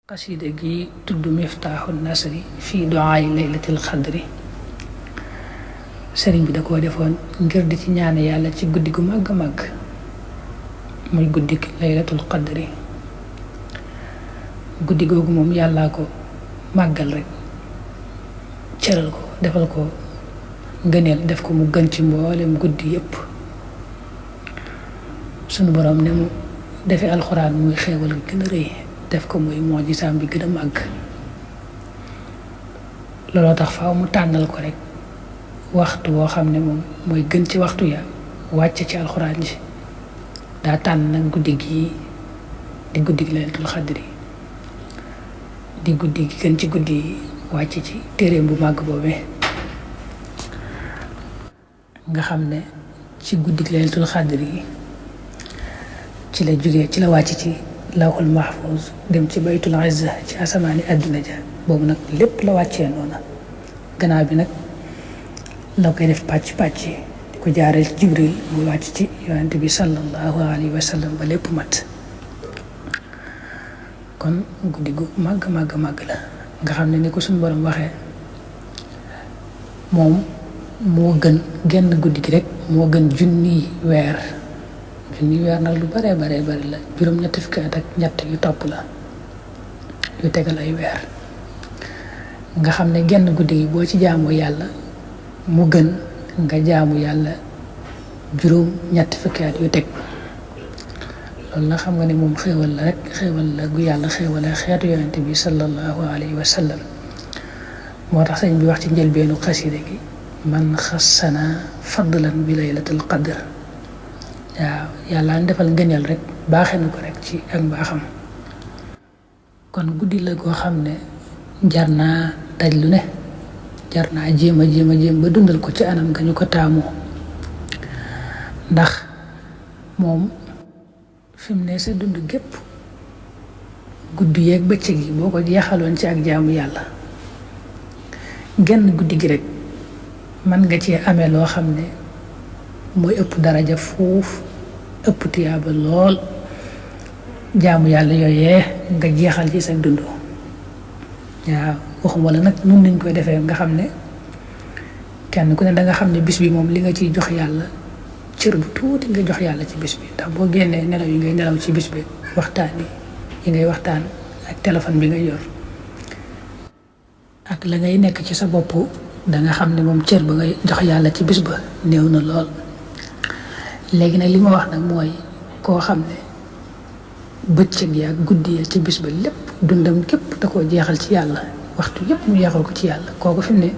qasida gi tudd Miftaaxul Nasri fii duaay laylatil xadri sëriñ bi da koo defoon ngir di ci ñaan yàlla ci guddi gu màgg a màgg muy guddik laylatul xadri. guddi googu moom yàllaa ko màggal rek cëral ko defal ko ngëneel def ko mu gën ci mboolem guddi yépp. sunu borom ne mu defee alxuraan muy xéewal gi gën a rëy def ko muy moojisaam bi gën a màgg. looloo tax faaw mu tànnal ko rek waxtu woo xam ne moom mooy gën ci waxtu ya wàcce ci alxuraan ji. daa tànn nag guddi gii di guddi gi laylatul xadri di guddi gi gën ci guddi yi wàcce ci téereem bu màgg boobee nga xam ne ci guddi gi laylatul xadri yi ci la jógee ci la wàcc ci lawhul mahfuz dem ci baytul izza ci asamaani àdduna ja boobu nag lépp la wàccee noona. gannaaw bi nag la koy def pàcc di ko jaareel ci jibril mu wàcc ci yonent bi sallallahu alayhi wa sallam ba lépp mat. kon guddi gu màgg la nga xam ne ni ko suñu borom waxee moom moo gën genn guddi gi rek moo gën junniy weer nag lu bare bari la juróom-ñetti fukki at ak ñett yu topp la yu tegal ay weer. nga xam ne genn guddi gi boo ci jaamu yàlla mu gën nga jaamu yàlla juróom-ñetti fukki at yu teg. loolu nag xam nga ne moom xéewal la rek xéewal la gu yàlla xéewale xeetu yonente bi sallallahu alayhi wa sallam. moo tax sëñ bi wax ci njëlbeenu xasida gi man xassana fadlan bi laylatul qadr. waaw yàlla defal ngëneel rek baaxee na ko rek ci ak mbaaxam. kon guddi la goo xam ne jar naa daj lu ne jar naa jéem ba dundal ko ci anam nga ñu ko taamoo. ndax moom fi mu ne sa dund gépp guddi yeeg bëccëg yi boo ko jeexaloon ci ak jaamu yàlla genn guddi gi rek mën nga ci amee loo xam ne mooy ëpp daraja fuuf ëpp tiyaaba lool jaamu yàlla yooyee nga jeexal ci sa dund. waaw waxuma la nag nun nañ koy defee nga xam ne kenn ku ne danga xam ne bis bi moom li nga ciy jox yàlla cër bu tuuti nga jox yàlla ci bis bi. ndax boo génnee nelaw yi ngay nelaw ci bis bi waxtaan yi ngay waxtaan ak téléphone bi ngay yor ak la ngay nekk ci sa bopp danga xam ne moom cër ba ngay jox yàlla ci bis ba néew na lool. léegi nag li ma wax nag mooy koo xam ne bëccëg ya ak guddi ya ci bis ba lépp dundam képp da koo jeexal ci yàlla waxtu yépp mu jeexal ko ci yàlla kooku fi mu ne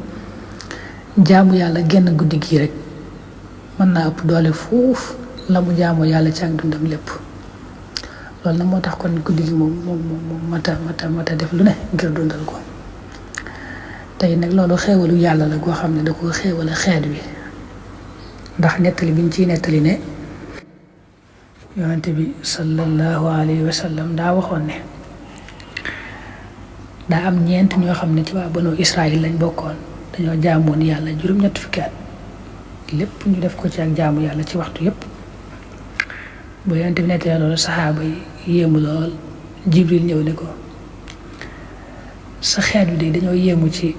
jaamu yàlla genn guddi gii rek mën naa ëpp doole fuuf la mu jaamoo yàlla ci ak dundam lépp. loolu nag moo tax kon guddi gi moom mata def lu ne ngir dundal ko. tey nag loolu xéewalu yàlla la goo xam ne da ko xéewale xeet wi. ndax nettali biñ ciy nettali ne yonente bi sallallahu alayhi wa sallam daa waxoon ne daa am ñeent ñoo xam ne ci waa banu Israël lañ bokkoon dañoo jaamoon yàlla juróom-ñetti fukki at lépp ñu def ko ci ak jaamu yàlla ci waxtu yépp. ba yonente bi nettali loolu saxaaba yi yéemu lool Jibril ñëw ne ko sa xeet bi de dañoo yéemu ci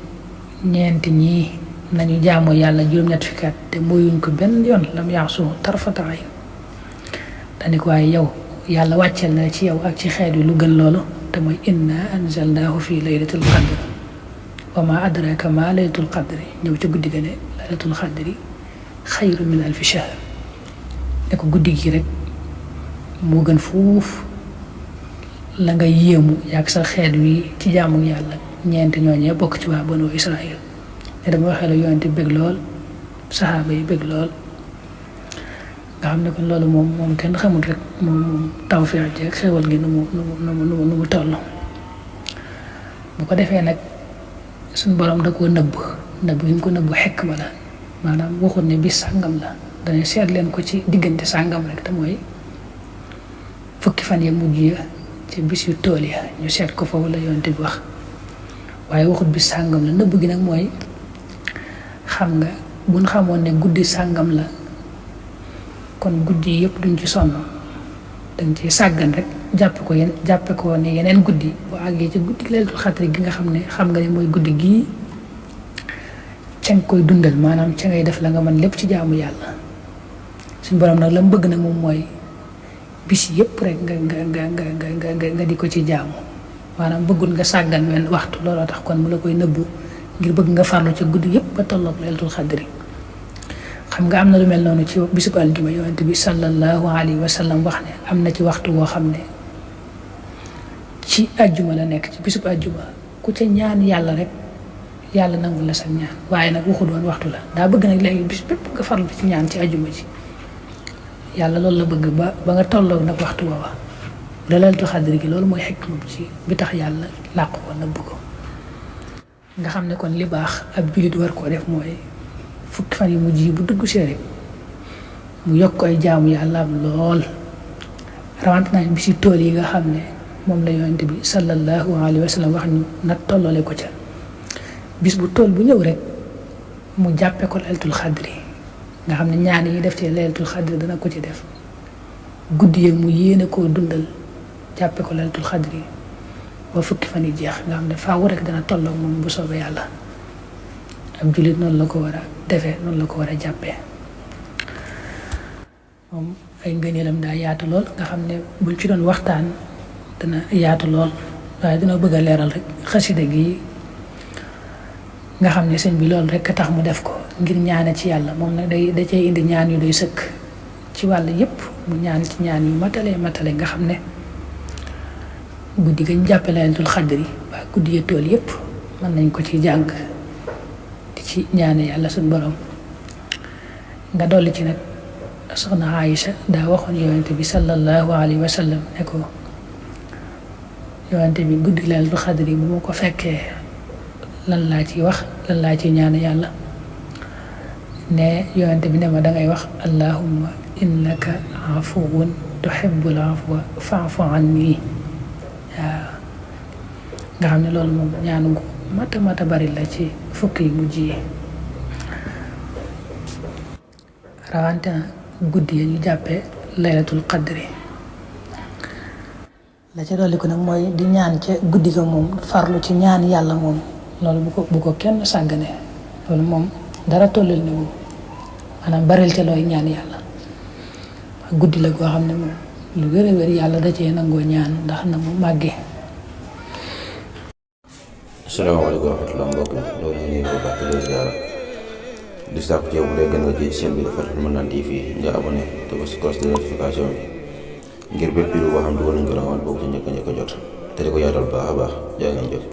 ñeenti ñii nañu jaamoo yàlla juróom-ñetti fukki at te mooyuñ ko benn yoon lam yaasu tarfata ayn. dani ko waaye yow yàlla wàcceel na ci yow ak ci xeet wi lu gën loolu te mooy inna anzalnaahu fi laylatul qadr wa ma adraka ma laylatul qadri ñëw ci guddi ga ne laylatul qadri xayru min alfi shahr. ne ko guddi gi rek moo gën fuuf la nga yéemu yàgg sa xeet wi ci jaamu yàlla ñeenti ñooñee bokk ci waa banu Israël. te dama waxee la yonente bëgg lool saxaaba yi bëgg lool nga xam ne kon loolu moom kenn xamul rek moom tawfeex ji ak xéwal gi nu mu toll. bu ko defee nag suñ borom da koo nëbb gi mu ko nëbb xekk ma la maanaam waxul ne bis sàngam la dañuy seet leen ko ci diggante sàngam rek te mooy fukki fan ya mujj ya ci bis yu tool ya ñu seet ko foofu la yonente bi wax waaye waxut bis sàngam la nëbb gi nag mooy xam nga buñ xamoon ne guddi sàngam la kon guddi yëpp duñ ci sonn dañ ci sàggan rek jàppe ko ne yeneen guddi boo àggee ci guddi laylatul xadri gi nga xam ne mooy guddi gii ca nga koy dundal maanaam ca ngay def la nga mën lépp ci jaamu yàlla. suñ borom nag la mu bëgg nag moom mooy bis yëpp rek nga di ko ci jaamu maanaam bëggul nga sàggan wenn waxtu. looloo tax kon mu la koy nëbbu ngir bëgg nga farlu ci guddi yëpp ba tolloog laylatul xadri. xam nga am na lu mel noonu ci bisub aljuma yonent bi sallallahu alayhi wa sallam wax ne am na ci waxtu woo xam ne ci aljuma la nekk ci bisub aljuma ku ca ñaan yàlla rek yàlla nangu la sa ñaan. waaye nag waxu doon waxtu la daa bëgg nag léegi bis bépp nga farlu ci ñaan ci aljuma ji yàlla loolu la bëgg ba nga tolloog nag waxtu woowa laylatul xadri gi. loolu mooy xikma ci bi tax yàlla làq ko nëbb ko. nga xam ne kon li baax ab jullit war koo def mooy fukki fan yu mujj yi bu dugg see rek mu yokk ay jaamu yàlla am lool rawante naa bi si tool yi nga xam ne moom la yonent bi sallallahu alayhi wa sallam wax ñu nag tolloole ko ca. bis bu tool bu ñëw rek mu jàppe ko laylatul xadri nga xam ne ñaan yi def ci laylatul xadri dana ko ci def. guddi yeeg mu yéene koo dundal jàppe ko laylatul xadri ba fukki fan yi jeex nga xam ne faaw rek dana tolloog moom bu soobee yàlla. ab jullit noonu la ko war a defee noonu la ko war a jàppee. moom ay ngëneelam daa yaatu lool nga xam ne buñ ci doon waxtaan dana yaatu lool waaye dina bëgg a leeral rek xasida gi nga xam ne sëñ bi loolu rek a tax mu def ko ngir ñaane ci yàlla. moom nag da cay indi ñaan yu doy sëkk ci wàll yépp mu ñaan ci ñaan yu matale nga xam ne guddi gañ jàppe laylatul xadri waa guddi ya tool yépp mën nañ ko ci jàng di ci ñaane yàlla suñ borom. nga dolli ci nag soxna Aïcha daa waxoon yonente bi sallallahu alayhi wa sallam ne ko yonente bi guddi laylatul xadri bu ma ko fekkee lan laa ci wax lan laa ci ñaan yàlla. ne yonente bi ne ma dangay wax allahumma innaka afuwun tuhibbul afwa fa'fu anni. waaw nga xam ne loolu moom ñaanu gu mata bari la ci fukki yu mujj yi. rawante na guddi ya ñu jàppee laylatul qadri. la ca dolli ko nag mooy di ñaan ca guddi ga moom farlu ci ñaan yàlla moom loolu bu ko kenn sàggane. loolu moom dara tollal ne wu maanaam baril ca looy ñaan yàlla. guddi la goo xam ne moom lu wér a wér yàlla da cee nangoo ñaan ndax na mu màggee. asalaamaaleykum wa rahmatulah mbokk mi loolu ñu ngi ko baax di ziara di sàkku ci yow bu dee gën nga ji seen bi Fathul Mannan TV nga abonné te ba si cloche de notification bi ngir bépp vidéo boo xam ne dugal nañ ko rawal boobu ci njëkk a jot te di ko yaatal baax a baax jaa ngeen jëf.